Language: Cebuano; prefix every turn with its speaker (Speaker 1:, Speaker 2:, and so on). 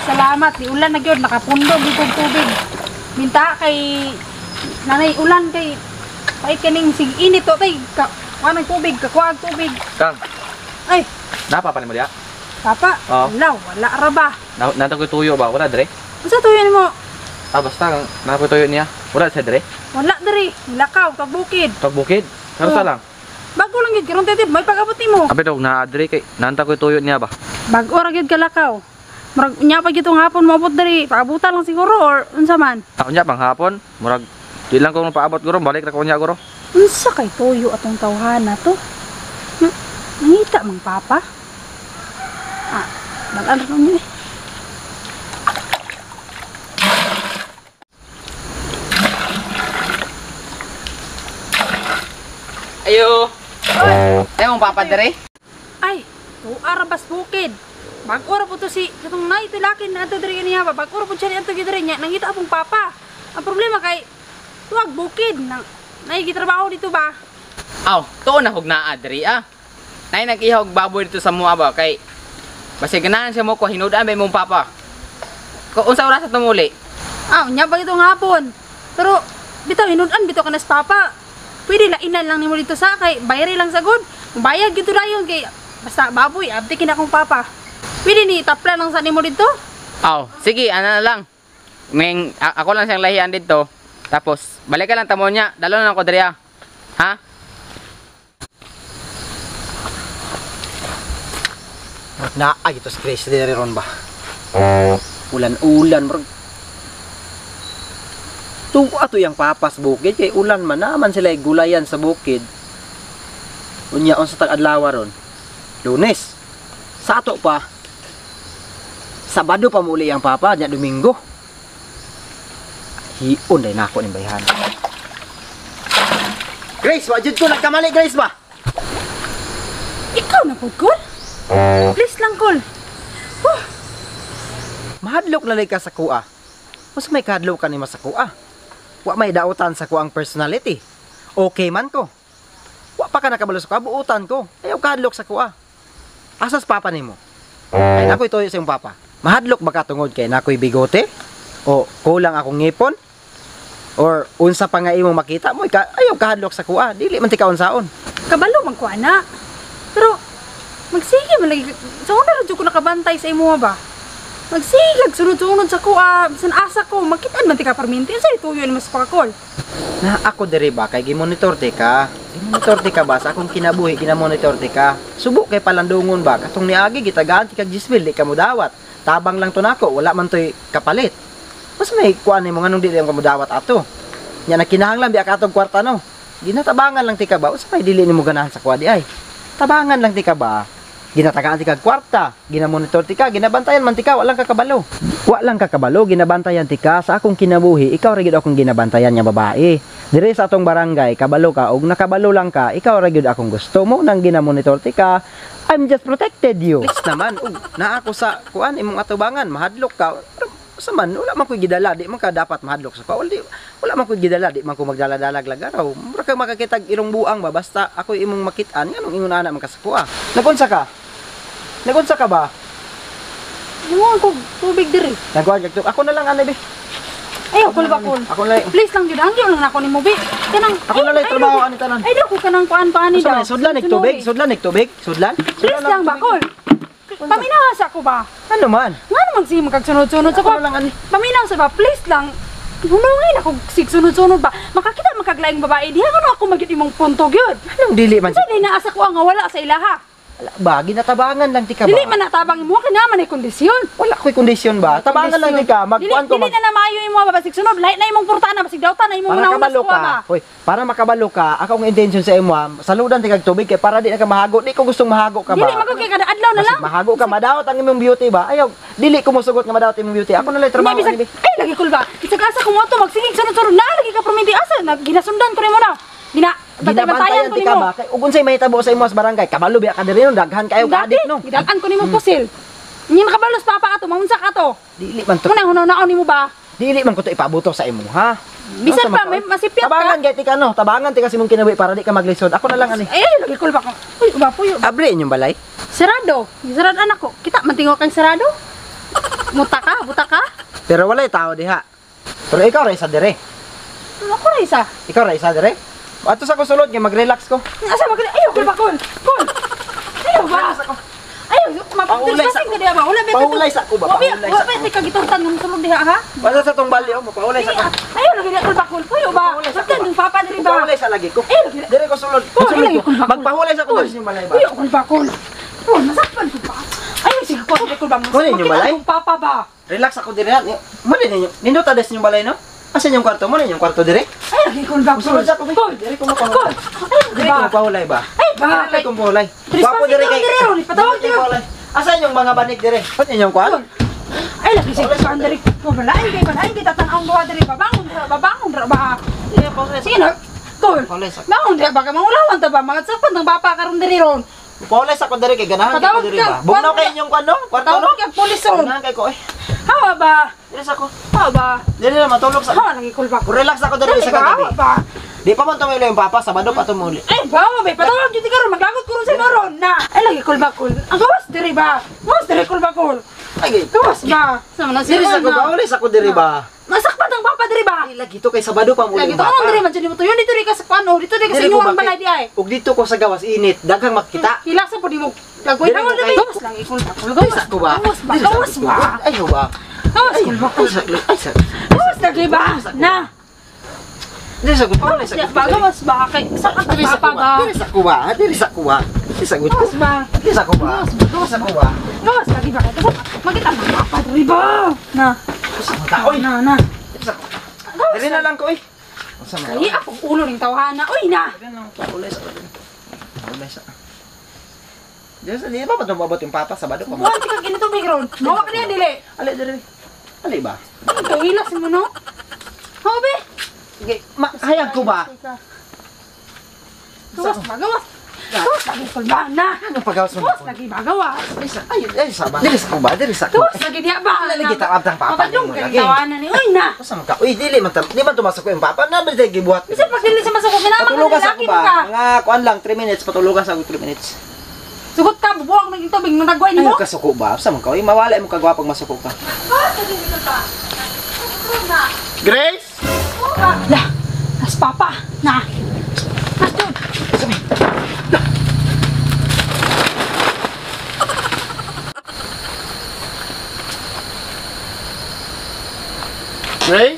Speaker 1: Salamat, di ulan na gyud, nakapundo gyud kog tubig. Minta kay nanay ulan kay pait kaning sig init to tay ka kuha ng tubig, kakuha ang tubig.
Speaker 2: Kang,
Speaker 1: Ay,
Speaker 2: napa pa nimo diha?
Speaker 1: Papa,
Speaker 2: Oo.
Speaker 1: wala, wala ra ba?
Speaker 2: Na nata ko'y tuyo ba? Wala dire?
Speaker 1: Unsa tuyo nimo?
Speaker 2: Ah, basta napa ko'y tuyo niya. Wala sa dire?
Speaker 1: Wala diri, nilakaw kag bukid.
Speaker 2: Pag bukid? Karon
Speaker 1: Oo.
Speaker 2: lang.
Speaker 1: Bago lang gyud karon tete, may pag-abot nimo.
Speaker 2: Abi dog naa dire kay nanta ko'y tuyo niya ba?
Speaker 1: Bago ra gyud kalakaw. Murag unya pa gyud tong hapon moabot diri, paabutan lang siguro or unsa man.
Speaker 2: Ah, unya pang hapon, murag di lang ko paabot guro, balik ra ko unya guro.
Speaker 1: Unsa kay tuyo atong tawhana to? Nangita mang papa? Ah, balaan ra niya.
Speaker 3: Ayo. Ay, mong papa dere?
Speaker 1: Ay, tuwa ra bas bukid. Bag-o ra po to si katong nay tilakin na ato diri niya ba. Bag-o ra po siya niadto diri niya. Nangita pong papa. Ang problema kay tuwag bukid nang nay gitrabaho dito ba.
Speaker 3: Aw, tuon na hog naa diri ah. Nay nag-ihog baboy dito sa mua ba kay basi ganahan siya mo ko hinudan ba imong papa. Ko unsa oras at tumuli?
Speaker 1: Ah, unya pa itong hapon. Pero bitaw hinud-an bitaw kanas papa. Pwede lainan lang nimo dito sa kay bayari lang sagod. Bayad gyud dayon kay basta baboy abdi kina akong papa. Pwede ni tapla lang sa nimo dito.
Speaker 3: Aw, sige, ana na lang. Ming ako lang siyang lahian dito. Tapos balik ka lang tamo niya, dalo na lang ko diri ah. Ha?
Speaker 4: Naa ito si Grace diri ron ba? Ulan-ulan murag tuwa to yang papa sa bukid kay ulan man naman sila gulayan sa bukid. Unya unsa tag adlaw ron? Lunes. Sa ato pa. Sabado pa muli ang papa nya Domingo. Hion day nako ning bayhan. Grace, wa jud ko nagkamali Grace ba?
Speaker 1: Ikaw na pud Kol. Please lang Kol. Huh.
Speaker 4: Mahadlok na ka sa kuha. Mas may kahadlok ka ni sa kuha. Wa may dautan sa kuang personality. Okay man ko. Wa pa ka nakabalo sa kuha, buutan ko. Ayaw kahadlok sa kuha. Asas papa nimo? Ay nakoy tuyo sa imong papa. Mahadlok ba ka tungod kay nakoy bigote? O kulang akong ngipon? Or unsa pa nga imong makita mo, ayaw kahadlok sa kuha. Dili man ti kaunsaon.
Speaker 1: Kabalo man ko ana. Pero magsige man lagi sa una ra jud ko nakabantay sa imo ba. Magsigag sunod-sunod sa kuha, bisan asa ko makitaan man ti ka perminti. Unsa tuyo ni mas pakakol?
Speaker 4: Na ako diri ba kay gimonitor ti ka? Gimonitor ti ka ba sa akong kinabuhi ginamonitor ti ka? Subo kay palandungon ba katong niagi gitagaan ti kag 10,000 di ka modawat. Tabang lang to nako, wala man toy kapalit. Mas may kuan nimo nganong dili ka modawat ato. Nya nagkinahanglan biya ka atong kwarta no. Ginatabangan lang ti ka ba? Usa may dili nimo ganahan sa kuha di ay. Tabangan lang ti ka ba? Ginatagaan ti kag kwarta, ginamonitor ti ka, ginabantayan man ti ka, walang kakabalo. Walang kakabalo, ginabantayan ti ka sa akong kinabuhi, ikaw ra gyud akong ginabantayan nga babae. Dire sa atong barangay, kabalo ka og nakabalo lang ka, ikaw ra gyud akong gusto mo nang ginamonitor ti ka. I'm just protected you. Please naman, ug naa ako sa kuan imong atubangan, mahadlok ka. Sa man, wala man ko'y gidala, di man ka dapat mahadlok sa kuan. Wala man ko'y gidala, di man ko magdala-dalag lagaraw. Mura ka makakitag irong buang ba, basta ako'y imong makitaan, nganong ingon ana man ka sa kuha. Nagunsa ka? Nagunsa ka ba?
Speaker 1: Nanguha ko tubig diri.
Speaker 4: Nagkuha ka tubig. Ako na lang, ano, be.
Speaker 1: Ayaw, kul ba, kul?
Speaker 4: Ako na lang.
Speaker 1: Please lang, jud. Hangyo lang na ako ni mo, be. Kanang,
Speaker 4: Ako na lang, trabaho, ani tanan.
Speaker 1: Ay, daw ko kanang kuan pa ani daw.
Speaker 4: Sudlan, ig tubig? Sudlan, ig tubig? Sudlan?
Speaker 1: Please lang ba, kul? Paminaw sa ako ba?
Speaker 4: Ano man?
Speaker 1: Nga naman sige magkagsunod-sunod sa
Speaker 4: Ako na lang, ani.
Speaker 1: Paminaw sa ba? Please lang. Hunungin ako sig sunod-sunod ba? Makakita makaglaing babae. Diha ka ako magyud imong punto gyud.
Speaker 4: Anong dili man?
Speaker 1: Unsa di naasa ko ang wala sa ilaha?
Speaker 4: Wala ba? Ginatabangan lang ti ka ba?
Speaker 1: Dili man natabang imo kay naman ay kondisyon.
Speaker 4: Wala ko'y kondisyon ba? Tabangan lang ti ka. Magkuan ko.
Speaker 1: Dili na maayo imo basig sunod. Lahi na imong portana basig dawtan na imong
Speaker 4: Para
Speaker 1: una-una
Speaker 4: kabalo
Speaker 1: sa kuha
Speaker 4: ka.
Speaker 1: ba.
Speaker 4: Hoy, para makabalo ka, ako ang intention sa imo, saludan ti kag tubig kay para di na ka mahago. Di ko gustong mahago ka ba?
Speaker 1: Dili man ko kay kada adlaw na lang.
Speaker 4: Basig mahago ka, madawat ang imong beauty ba? Ayaw, dili ko mosugot nga madawat imong beauty. Ako na lang trabaho
Speaker 1: Bisag,
Speaker 4: ani, be.
Speaker 1: ay lagi kul ba? Bisag asa ko mo to magsigig sunod-sunod na lagi ka perminti asa na ginasundan ko nimo na. Gina
Speaker 4: Ginabantayan
Speaker 1: ko
Speaker 4: ti ka
Speaker 1: nimo.
Speaker 4: ba? Kay ug unsay mahitabo sa imo sa barangay? Kabalo biya ka diri no, daghan kayo ka adik no.
Speaker 1: Gidalan ko nimo pusil. Hindi makabalos papa ato, maunsa ka to.
Speaker 4: Dili man to.
Speaker 1: Muna hunaw-naon nimo ba?
Speaker 4: Dili man ko to ipabuto sa imo ha.
Speaker 1: Bisan pa may masipyat ka.
Speaker 4: Tabangan kay ti ka no, tabangan ti ka sa imong kinabuhi para di ka maglisod. Ako na lang ani.
Speaker 1: Ay, ay, lagi kul ba ko. Uy, uba puyo.
Speaker 4: Abre inyong balay.
Speaker 1: Sarado. Sarado anak ko. Kita man tingo kang sarado. Muta ka? ka, buta ka.
Speaker 4: Pero walay tao diha. Pero ikaw ra isa dire.
Speaker 1: Ako ra isa.
Speaker 4: Ikaw ra isa dire. Ato sa ko sulod kay mag-relax ko.
Speaker 1: Asa ba ayaw kul bakol. Kul. Ayaw ba? Ayaw,
Speaker 4: Pahulay sa
Speaker 1: mapagtrespassing ka diha ba? Wala ba
Speaker 4: Pahulay sa ako ba? Pahulay sa
Speaker 1: Wa ba ka giturtan ng sulod diha ha?
Speaker 4: Basta sa tong balyo, mapahulay sa ako.
Speaker 1: Ayaw lagi diha kul bakol. Puyo ba?
Speaker 4: Pahulay sa ako
Speaker 1: Saktan
Speaker 4: ba?
Speaker 1: ng papa diri ba?
Speaker 4: Magpahulay sa lagi ko.
Speaker 1: Ayaw lagi.
Speaker 4: Dire ko sulod.
Speaker 1: Pahulay
Speaker 4: Sulod ko.
Speaker 1: kul bakol.
Speaker 4: Magpahulay sa ko diri sa balay ba?
Speaker 1: Puyo kul bakol. Oh, nasakpan ko pa. Ayaw sige ko kul ba?
Speaker 4: Kunin niyo balay?
Speaker 1: Makita akong papa ba?
Speaker 4: Relax ako dire. Mo din ninyo. Nindot ades inyong balay no? Asa inyong kwarto? Mo inyong kwarto dire?
Speaker 1: Ayaw lagi kul bakol.
Speaker 4: Sulod sa ako.
Speaker 1: Kul.
Speaker 4: Dire ko mapahulay.
Speaker 1: Kul. Ayaw
Speaker 4: Dire ko
Speaker 1: ba?
Speaker 4: mapahulay ba?
Speaker 1: Ay ba?
Speaker 4: Dire ko mapahulay.
Speaker 1: Trespassing
Speaker 4: Gwapo dire
Speaker 1: ka
Speaker 4: kay.
Speaker 1: dire, ron. Patawag
Speaker 4: Dire ko mapahulay. Asa inyong mga banig dire? Ano inyong kwan?
Speaker 1: Ay lagi sige ko andari. Ko balain kay balain kay tatan-ang buha diri babangon ra babangon ra ba. Sige na. Kul.
Speaker 4: Pahulay sa
Speaker 1: Bangon diri ba ka mangulawan ta ba mga sakpan ng papa karon diri ron.
Speaker 4: Pahulay sa ko dire kay ganahan kay ko
Speaker 1: Patawag
Speaker 4: dire
Speaker 1: ka.
Speaker 4: ba? Bugnaw kay inyong kwan no? Kwarto no?
Speaker 1: Tawag kay pulis ron.
Speaker 4: Ganahan kay ko eh.
Speaker 1: Hawa ba?
Speaker 4: Dire sa ko.
Speaker 1: Hawa ba?
Speaker 4: Dire na matulog sa.
Speaker 1: Hawa lagi kul ba?
Speaker 4: Relax ako dire
Speaker 1: Dali
Speaker 4: sa
Speaker 1: ba?
Speaker 4: kagabi.
Speaker 1: Hawa ba?
Speaker 4: Di pa man tumilo yung papa, Sabado pa tumuli.
Speaker 1: Ay, bawa ba? Patawag jud karon maglagot ko ron sa ron na. Ay lagi kul ba kul. Ang gawas diri ba? Gawas diri kul ba kul.
Speaker 4: Ay,
Speaker 1: Gawas ba? Sama na
Speaker 4: dire sa ko ba? Uli sa ko dire ba?
Speaker 1: Masakpan ang papa diri ba?
Speaker 4: Ay, lagi to kay Sabado pa muli
Speaker 1: Lagi
Speaker 4: yung
Speaker 1: to
Speaker 4: papa.
Speaker 1: diri man jud mo tuyon dito ri ka sa kuano, dito ri ka sa
Speaker 4: Dire ko
Speaker 1: inyong
Speaker 4: ba
Speaker 1: balay
Speaker 4: kay-
Speaker 1: di ay.
Speaker 4: Ug dito ko sa gawas init, daghang makita.
Speaker 1: Hilasa po di mo. Lagoy
Speaker 4: Dire
Speaker 1: na
Speaker 4: ko
Speaker 1: wala
Speaker 4: kay-
Speaker 1: gawas lang ikul ba kul. Gawas
Speaker 4: Sa ko ba?
Speaker 1: Gawas ba?
Speaker 4: Dire sa
Speaker 1: Gawas
Speaker 4: ko.
Speaker 1: ba?
Speaker 4: Ay, ba?
Speaker 1: Gawas kul ba kul.
Speaker 4: Ay, sa ay sa.
Speaker 1: Gawas lagi ba? Na.
Speaker 4: Dire sa ko, paulay sa
Speaker 1: Gawas
Speaker 4: ko.
Speaker 1: ba? Gawas ba? Kay sa
Speaker 4: Dire sa
Speaker 1: papa
Speaker 4: ko ba?
Speaker 1: ba?
Speaker 4: Dire sa ko ba? Dire sa ko ba? Dire sa ko.
Speaker 1: Gawas ba?
Speaker 4: Dire sa ko ba? Dire sa ko ba?
Speaker 1: Gawas lagi ba? Kasi makita ang papa diri ba? Na.
Speaker 4: Sa mga tao, oy.
Speaker 1: Na na.
Speaker 4: Dire sa ko. Dire na lang ko, oy. Unsa man?
Speaker 1: Ay, ako ulo ning tawhana. Uy na.
Speaker 4: Dire na lang ko, paulay sa ko. Paulay sa. Dire sa di ba tumabot yung papa Sabado pa mo?
Speaker 1: Buwan ka ganito big ron. Mawa ka niya dili.
Speaker 4: Ali dire. Ali ba?
Speaker 1: Ito ilas mo no. Hobe.
Speaker 4: Sige, ma hayag ko ba?
Speaker 1: Gawas ba? Gawas. Gawas lagi kul ba? Na.
Speaker 4: Ano pagawas mo?
Speaker 1: Gawas lagi ba? Gawas.
Speaker 4: Ay, sa ay, ay sa ba? Dili sa ko ba? Dili sa ko.
Speaker 1: Gawas lagi diya ba?
Speaker 4: Lagi ta abtang papa
Speaker 1: Mabadlong
Speaker 4: nimo
Speaker 1: kay
Speaker 4: lagi.
Speaker 1: tawanan ni. Uy na.
Speaker 4: Usa man ka. Uy, dili man di man tumasok ko yung papa. Na ba tayo gibuhat?
Speaker 1: Bisa pag dili sa masukok kinamang
Speaker 4: Patulugan sa
Speaker 1: lalaki
Speaker 4: ko ba?
Speaker 1: ka.
Speaker 4: Mga kuan lang 3 minutes patulugan sa ako 3 minutes.
Speaker 1: Sugot ka bubuwang naging tubig nang tagway
Speaker 4: Ayaw
Speaker 1: nimo.
Speaker 4: ka suko ba? Usa man ka. Uy, mawala mo kagwapag masuko ka.
Speaker 1: Gawas lagi dito ka. Na.
Speaker 4: Grace!
Speaker 1: Lah, nas papa. Na. Nas dun.
Speaker 2: Grace?